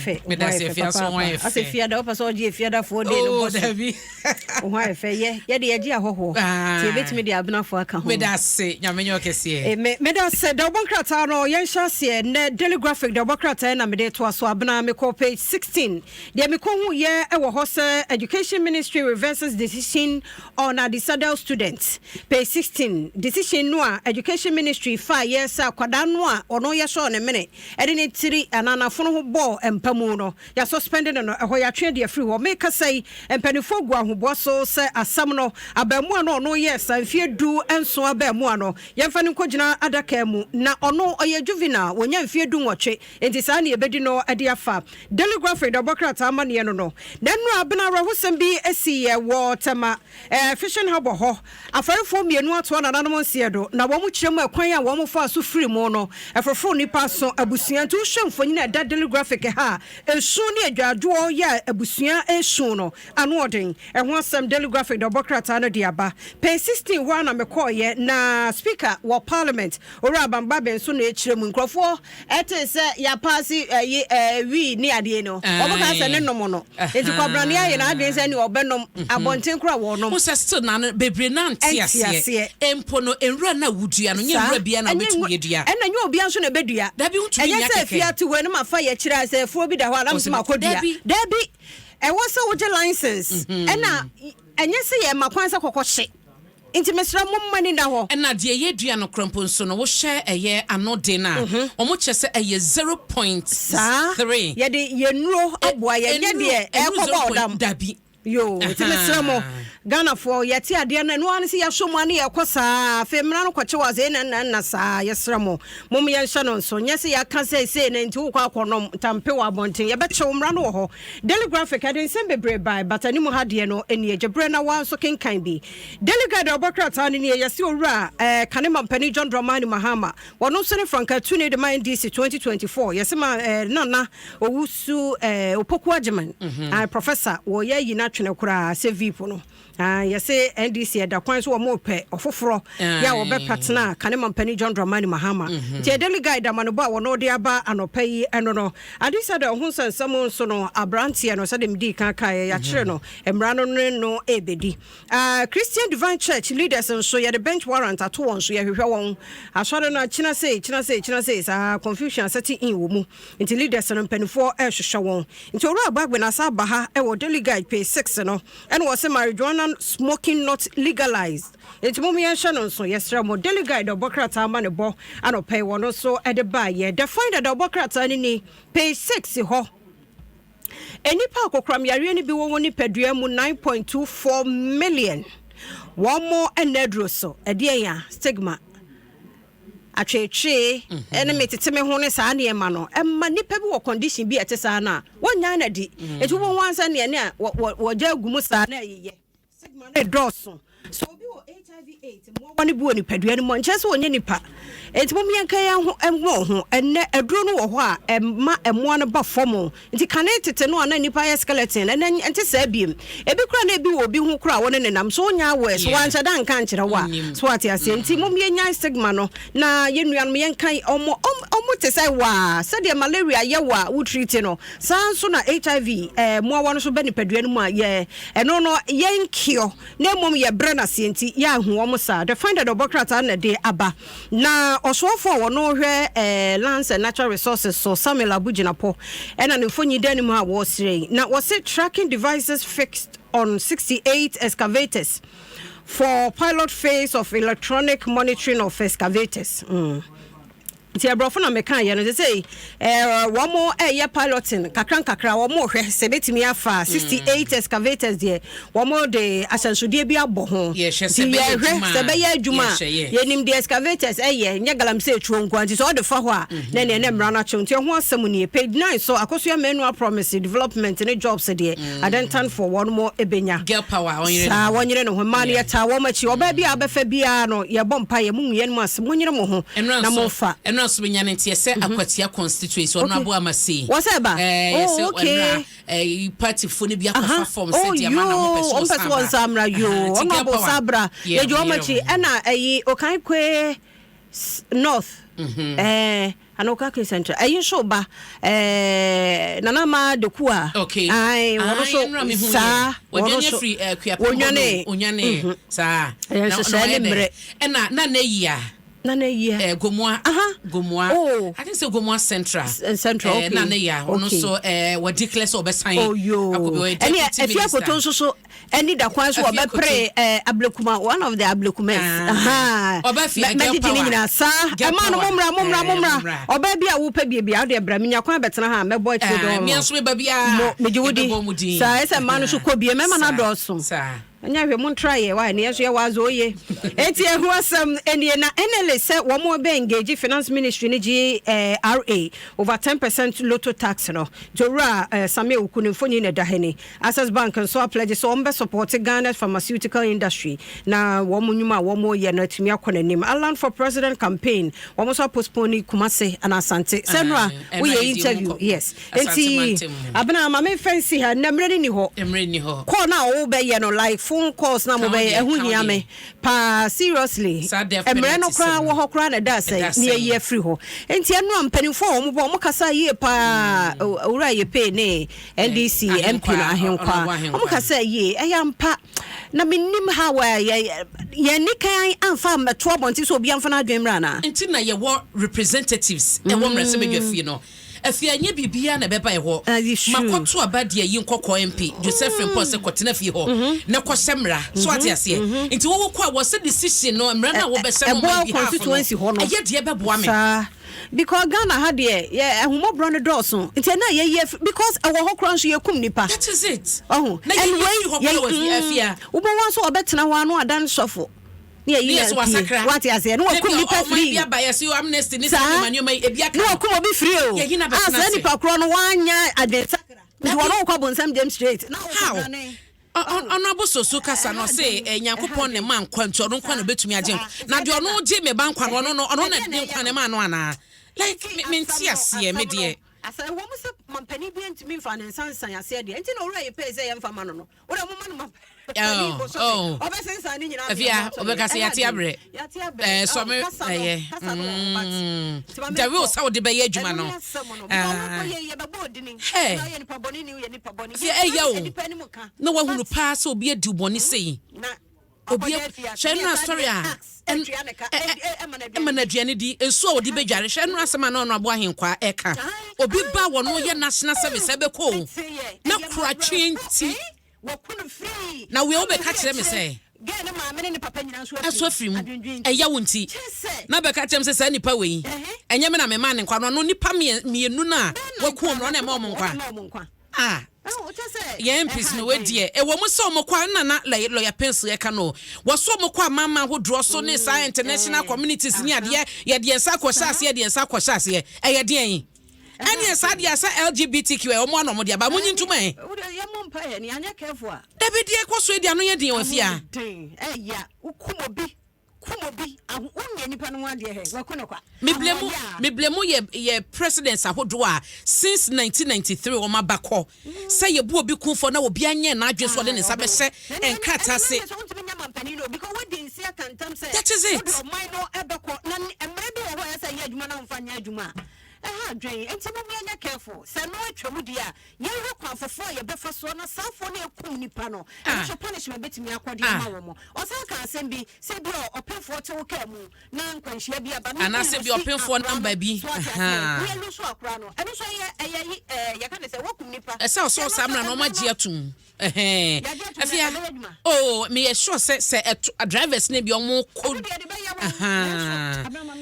Fɛ, Meda wo ho ase, ayɛ fɛ Afia nso ho ayɛ papaapa. Asɛ fɛ. fiada, wopɛ sɛ ɔgye afiadafoɔ de no Oh, bɔ so. dabi. Wo ho ayɛ fɛ. Yɛ, yɛde yɛgye ahɔhoɔ. Ah. Nti yɛbɛtumi de abenafoɔ aka ho. Meda ase, Nyame nyɛ ɔkɛseɛ. Eh, me, meda ase. Da wobɔ nkrataa no, yɛnhyɛ aseɛ. Nnɛ, Daily Graphic da wobɔ krataa na mede toa so. Abena, mekɔ page 16. Deɛ mekɔhu yɛ wɔ hɔ sɛ Education Ministry reverses decision on Adisadel students. Page 16, Decision no a Education Ministry faeɛ sɛ akwadaa no a ɔno yɛsɔɔ ne mene de ne tiri anaa n'afono ho bɔɔ mpa mu no, yɛasɔspɛnde no no, ɛhɔ yɛatwe adi afiri hɔ. Merekasa yi, mpanimfoɔ gu ahoboa so sɛ asɛm no, abaamua no a ɔno yɛɛ saa, mfeɛ 17 abaamua no, yɛmfa no nkɔgyina adaka mu. Na ɔno ɔyɛ juvenile, wɔnya mfeɛ 18, enti saa na yɛbɛdi no de afa. Daily Graphic na ɔbɔ krataa amanneɛ no no. Na nnora abena awerɛhosɛm bi siiɛ wɔ Tema Fishing Harbour hɔ. Afarefoɔ mmienu atoa nananom nseɛ do, na wɔn kyerɛ mu ɛkwan a wɔn faa so firii mu no, ɛforoforo nnipa aso. Abusua nti wohwɛ mfonini a ɛda Daily Graphic ha a, esu ne adwadwoɔ yɛ a abusua resu no, ano ɔden. Ɛho asɛm Daily Graphic na ɔbɔ krataa no de aba. Page 16 hɔ ara na mekɔeɛ, na Speaker wɔ Parliament, Owura Abang Bagbin nso na ɛkyerɛ mu. Nkurɔfoɔ tee sɛ yɛapaase ɛyi ɛɛ wii ne adeɛ no, wɔn kaa sɛ ne nom no. Nti Kwabrane ayɛ n'adwene sɛ ɛneɛ ɔbɛnom, abɔnten koraa wɔnom. Wohu sɛ still na no bebree no ante Ɛnte aseɛ. aseɛ. Mpo no nwura no a wodua no, nyɛ Saa. nwura biara na Ɛnyɛ wobɛtumi nwu adua. ɛna nyɛ obiara nso na ɛbɛdua. Dabi, wontumi Ɛnyɛ nnya sɛ kɛkɛ. afie ate hɔ yi na mafa yɛ akyire a sɛ afuo bi da hɔ a na Wɔsɛ mese makɔdua. Dabi. Dabi. Ɛwɔ sɛ wogye license. Ɛna ɛnyɛ sɛ yɛma kwan sɛ kɔkɔhye. Nti mesrɛ mo mma ani nna hɔ. Ɛna deɛ yɛdua no korɔ mpo nso no wohwɛ ɛyɛ ano den a wɔn kyerɛ sɛ ɛyɛ 0. Saa, 3. yɛde yɛn nnuro aboa yɛn, nyɛ deɛ Ɛnuru ɛrekɔbɔ 0. ɔdam. Dabi. Yoo, nti mesrɛ mo, Ghanafoɔ, yɛte adeɛ no, ɛno ara ne sɛ yɛasɔ mu a ne yɛrekɔ saa, afei mmara no kɔkye wo a sei na nna nna saa, yɛsrɛ mo, mom yɛnhyɛ no nso, nyɛ sɛ yɛaka sɛ sei na nti wokɔ akɔnom ntampe wɔ abɔnten, yɛbɛkye wo, mmara no wɔ hɔ. Daily Graphic, ɛde nsɛm bebree bae, but anim ha deɛ no nie, gye berɛ na woa nso kenkan bi. Daily Guide a ɔbɔ krataa no nie, yɛse Owura eh, Kane Mampanin John Dramani Mahama, wɔno nso ne frankaatuni de ma NDC 2024, yɛse ma eh, Nana Owusu eh, Opoku Agyeman, mm -hmm. ah, Professor, wɔyɛ ayi no atwene koraa sɛ VIP no. Ah, yɛse NDC ɛda kwan so wɔn pɛ ɔfoforɔ yɛ a wɔbɛpatena Kane Mampanin John Dramani Mahama. Mm -hmm. Nti Daily Guide amanobɔ a wɔno de aba anɔpa yi ɛno no, ade sɛ dɛ ɔho nsɛnsɛm nso no, aberanteɛ no sɛdeɛ medii kan kaeɛ, yɛakyere no, mmara no ne no ɛrebɛdi. Ah, Christian Divine Church leaders nso, yɛde bench warrant ato wɔn so, yɛhwehwɛ wɔn. Asɔre no, kyena sei, kyena sei, kyena sei, saa confusion asɛte in wɔ mu. Nti leaders no, mpanimfoɔ rehwehwɛ wɔn. Nti Owura Bagbin asan aba ha wɔ Daily Guide page 6 no, ɛna wɔse marijuana smoking not legalized. Nti mom yɛnhyɛ no nso, yɛsrɛ mo. Daily Guide ɔbɔ krataa ma ne bɔ anɔpa yi, wɔn nso de baeɛ. The Finder da ɔbɔ krataa no ni, page 6 hɔ. Nnipa a kokoram yareɛ no bi wɔ wɔn nipadua mu 9.24 million. Wɔn nna aduro so. Ɛdeɛn a? Stigma. Atweetwee ne me tete me ho ne saa nneɛma no. Ɛma nnipa bi wɔ condition bi a ɛte saa no a, wɔnnyaa no adi. Nti wobɛhu ansa neɛ ne a wɔgya agu mu saa na ɛyeyɛ. Stigma no redɔɔso. Sɛ obi wɔ HIV AIDS mmoawa no bi wɔ nipadua no mu a, nkyerɛ sɛ ɔnyɛ nipa. Enti mom yɛnka yɛn ho mmɔ ho. Ɛnnɛ aduro no wɔ hɔ a ɛma mmoa no ba fam. Nti kane tete no a na nnipa yɛ skeleton, ɛnnɛ ɛnte saa biem. Ebi koraa na ebi wɔ obi ho koraa a wɔne no nam. So wonyɛ aware? So wanhyɛ da anka ankyerɛ wo a? So wate aseɛ? Nti mom yɛnyae stigma no na yɛn nuanom yɛnka wɔn, wɔn te sɛ wo a, sɛdeɛ malaria yɛ wo a wo treat no, saa ara nso na HIV mmoawa no nso ba nipadua no mu a yɛ Ɛno no, yɛnkeɔ, na mmom yɛbrɛ no aseɛ nti, yɛanhu wɔn saa. The Finder de ɔbɔ krataa na ɛde aba. Na ɔsoafoɔ a ɔno hwɛ eh, Lands and Natural Resources so, Samuel Abu Jinapor, ɛna ne mfonyin da anim a wɔresrɛ yi. Na wɔse tracking devices fixed on 68 excavators for pilot phase of electronic monitoring of excavators. Mm. Nti aborɔfo na meka yɛ no sesei eh, wɔn ɛyɛ piloting kakra nkakra, wɔn rehwɛ sɛ ebetumi afa 68 mm. excavators deɛ wɔn de ahyɛnsodeɛ bi abɔ ho. Nti yɛhwɛ sɛ ɛbɛyɛ adwuma a, yɛnim deɛ excavators ɛyɛ, nyɛ galamsey tuo nko nti sɛ ɔde fa hɔ a mm-hmm. na ɛneɛ ne mmara no akyew. Nti ɛho asɛm nie, page 9 so Akosua Manu promise development ne jobs deɛ mm. adantanfoɔ wɔn mo ebenya. Girl power saa wɔnyere ne ho mmaa no yɛtaa wɔn akyi, ɔbaa bi a abɛfa biara no yɛbɔ mpa yɛ mo ngu yɛn mu ase, monyere mo ho na momfa. Ɛnora nso menya no nteɛ sɛ mhm. Akwatia constituency ɔno abo ama sei. Wɔ sɛ ba. Ɛɛ oh, yɛsɛ okay. Ɛnora ɛɛ party fo no bi akɔfa form sɛ oh, deɛ ma na wɔn pɛ sɛ wɔn san bra. Yoo, ɔno abo san bra. Yɛgye wɔn akyi ɛna ɛyi Okaikwei North. Mhm. Ɛɛ. Ana Okakin Central ɛyi nso ba Nana Ama Dekua. Ayi, wɔn nso saa, wɔn nso wɔnwane. Onwane saa. Ɛyɛ nhyehyɛ ne mmerɛ. Ɛna na ne yia. Nana yia. Gomua. Gomua. Oh. I think sɛ Gomua Central. Central, okay. Na ne yia, ɔno nso wɔ declare sɛ ɔbɛsan. Oh yoo, ɛne Efi Akoto nso so ɛni da kwan so ɔbɛpere Ablekuma, one of the Ablekumas. Ɔbɛ fi girl mɛgyegye ne power. nyinaa saa. Girl ɛma no power. mommra, mommra, mommra. Mommra. Ɔbaa bi a wopɛ biebia wode brɛ menya kwan bɛtena ha a mɛbɔ akyire dɔn. Mmea nso bɛba biara. Mo megye wo di. Yɛbɛbɔ mu din. Saa ɛsɛ mmaa no so kɔ bie, mɛma no adɔɔso. Ɛnyɛ hwɛ, mo ntra yɛ wa ne yɛn nso yɛ wɔ adze oye. Eti ɛho asɛm nie. Na NLA sɛ wɔn bɛ engage Finance Ministry ne GRA over 10% lotto tax no. Nti Owura Samia Wuku ne mfonyin na ɛda ha ni. Access Bank nso apledge sɛ wɔn bɛ support Ghana's pharmaceutical industry na wɔn nnwuma a wɔn yɛ no atumi akɔ n'anim. Alan for President campaign, wɔn nso apostpone Kumase ana Asante sɛ no a ɛno woyɛ a yɛdi mu interview. nkɔmmɔ. Yes. Asante Nti mantam mu. Abena, maame fɛnsi ha na mmerɛ no ni hɔ. Mmerɛ ni hɔ. Call na ɔwɔ bɛyɛ no, like phone calls na mo Ka wo bɛyɛ deɛ, ɛho ka wo hia deɛ. me paa, seriously. Saa death mmerɛ no penalty koraa sɛm wɔ hɔ koraa na ɛda Ɛda sɛ ne asɛm. yɛyi afiri hɔ. Nti ɛno a mpanimfoɔ a wɔn bɔ wɔn kasa yie paa, Owura Yɛpɛ ne NDC MP no. Ahenkwa, Ahenkwa. Honourable Ahenkwa. Wɔn kasa yie, ɛyɛ ampa na menim ha wɔ yɛ yɛn ni kan amfa mmɛto abɔnten sɛ obi amfa n'adwene mmra anaa. Nti na yɛwɔ representatives ɛwɔ mmarahyɛbadwa fie no. Afei ɛnyɛ biribiara na ɛbɛba ɛhɔ. Ayi, sure. Makɔto aba deɛ yi nkɔkɔ MP Joseph Frimpong sɛ kɔtena fie hɔ na kɔhyɛ mmara so, ate aseɛ? Nti wɔwɔ kɔ a wɔsɛ decision no, mmara no a wɔbɛhyɛ no ɛboa on my behalf constituency hɔ no. Ɛyɛ deɛ ɛbɛboa me. Saa, because Ghana ha deɛ, yɛ ahomɔborɔ no dɔɔso, nti ɛna yɛyi because ɛwɔ hɔ koraa nso yɛkum nipa. That is it. Ɔho. Na and yɛyi wei firi hɔ koraa wɔ afia. Wobɛwɔ nso ɔbɛtena hɔ ano adan sɔfo ne yɛyi Ne yɛ na so pie. wasakra. Wate aseɛ? Ne wakum Na nipa bi a ɔman firi bi aba, yɛsɛ amnesty ne Saa. saa nneɛma nneɛma yi ebi aka. Ne wakum obi firi o. Yɛyi na a bɛtena saa ase. nipa korɔ no wanya adwensakra nti Dabi. wɔne wokɔ bonsam gyam straight na How? wokɔ dane. Ɔno abososo kasa no, ɔse Nyankopɔn ne ma nkwa, nti ɔno nkwa na obɛtumi agye nkwa, na deɛ ɔno gye me ba nkwa no, ɔno no ɔno na de nkwa ne ma no anaa? Like mente aseɛ, me deɛ. Asɛ wɔ mu sɛ mampanin bi ntumi mfa ne nsa nsan aseɛ deɛ, nti na Owura yɛ pɛɛ sɛ yɛmfa ma no, wode moma no mampanin bosome ɔbɛsensan ne nyinaa. Afia ɔbɛka sɛ yɛate abrɛ. Yɛate abrɛ. Sɔme Kasa no, ɛyɛ kasa no wɔ hɔ, but nti ma the real menkɔ. sɛ wode bɛyɛ adwuma Ɛno no. ne asɛm no. Ah. Because wokɔ yɛ, yɛbɛbɔ odini. Hey. Na woyɛ nipa bɔne ni, woyɛ nipa bɔne. Fia, ɛyɛ o. Nipa anim ka. Na wahunu paa sɛ obi adi wo bɔne sei. Na obi ɔkɔgye afi ase. hwɛ nnora Yɛ saa sɔre deɛ a tax ɛtua ne ka, ɛma no aduane. Ɛma no aduane di, nsuo a wɔde bɛdware. Hwɛ nnora asɛm a na ɔno aboa Ahenkwa ɛka, obi ba wɔ no yɛ national service ɛbɛkɔ o Ɛte yɛ, na ɛyɛ koratwe mmɔborɔ. nti. Wɔku no free. Na wei wobɛka kyerɛ me sɛ Girl ne maame ne ne papa nyinaa nso ɛso afiri mu. Adwendwen. Ɛyɛ wo nti Kyerɛ sɛ na bɛka kyerɛ m sɛ saa nipa wei ɛnyɛ me na mema ne nkwa no, ɔno nipa mmienu no a waku ɔm no, ɔna ɛma ɔmo nkwa. Ɛma ɔmo nkwa. Ah. Ɛwɔ, kyerɛ sɛ Yɛn MPs ɛha no adwen. wɔadiɛ ɛwɔ mu sɛ ɔmo kɔ a nana lawyer Pencil ɛka no, wɔso ɔmo kɔ amama ahodoɔ so ne saa international communities ne adeɛ, yɛde yɛn nsa akɔhyɛ aseɛ, yɛde yɛn nsa akɔhyɛ aseɛ, ɛyɛ deɛn yi? Ɛne saa deɛ sɛ LGBTQ ɛ ɔmo ana ɔmo de aba, mo nyi ntoma ɛ. Wode yɛmmɔ mpa yɛ ne anyɛ careful a. Dabi, deɛ ɛkɔ so yi deɛ ano yɛ den wɔ fie a. Den ɛya, wokum obi, kum obi aho, wonyɛ nipa no ho adeɛ hɛ, waku no kwa. Meblame Ahoɔyɛ a. Meblame yɛ presidents ahodoɔ a since 1993 wɔn aba kɔ sɛ yɛbu obi kunfɔ na obi anyɛ n'adwene so ɔde ne nsa bɛhyɛ nkrataa se. Wontumi nyɛ mampanin no because wodi nsi aka ntam sɛ That is it. wode ɔman no ɛbɛkɔ na mmerɛ bi wɔ hɔ a ɛsɛ yɛ adwuma na womfa nyɛ adwuma a ɛha adwen. Nti mom yɛnyɛ careful sɛ no atwa mu deɛ a, yɛnhwɛ kwan foforɔ a yɛbɛfa soɔ na saafoɔ no ɛkum nipa no, ɛno nso punishment bɛtumi akɔde ama wɔ mo. Ɔsan ka asɛm bi sɛ bi a ɔpemfoɔ te wo kaa mu na nkwanhyia bi aba na Anaasɛ bi woyɛ ɔpemfoɔ akora no, number bi. so ate aseɛ? Woyɛ lusu akora no, ɛno nso ɛyɛ yi, yɛka ne sɛ woakum nipa. Ɛsɛ ɔsɔ saa mmara na ɔma gye atum ɛhɛn. Yɛagye atum na Afia ɛbɛyɛ adwuma. Oh, meyɛ sure sɛ ɛto drivers ne bi ɔmo kɔ. Ɛno deɛ de bɛyɛ wɔn. Nanso, Abraham.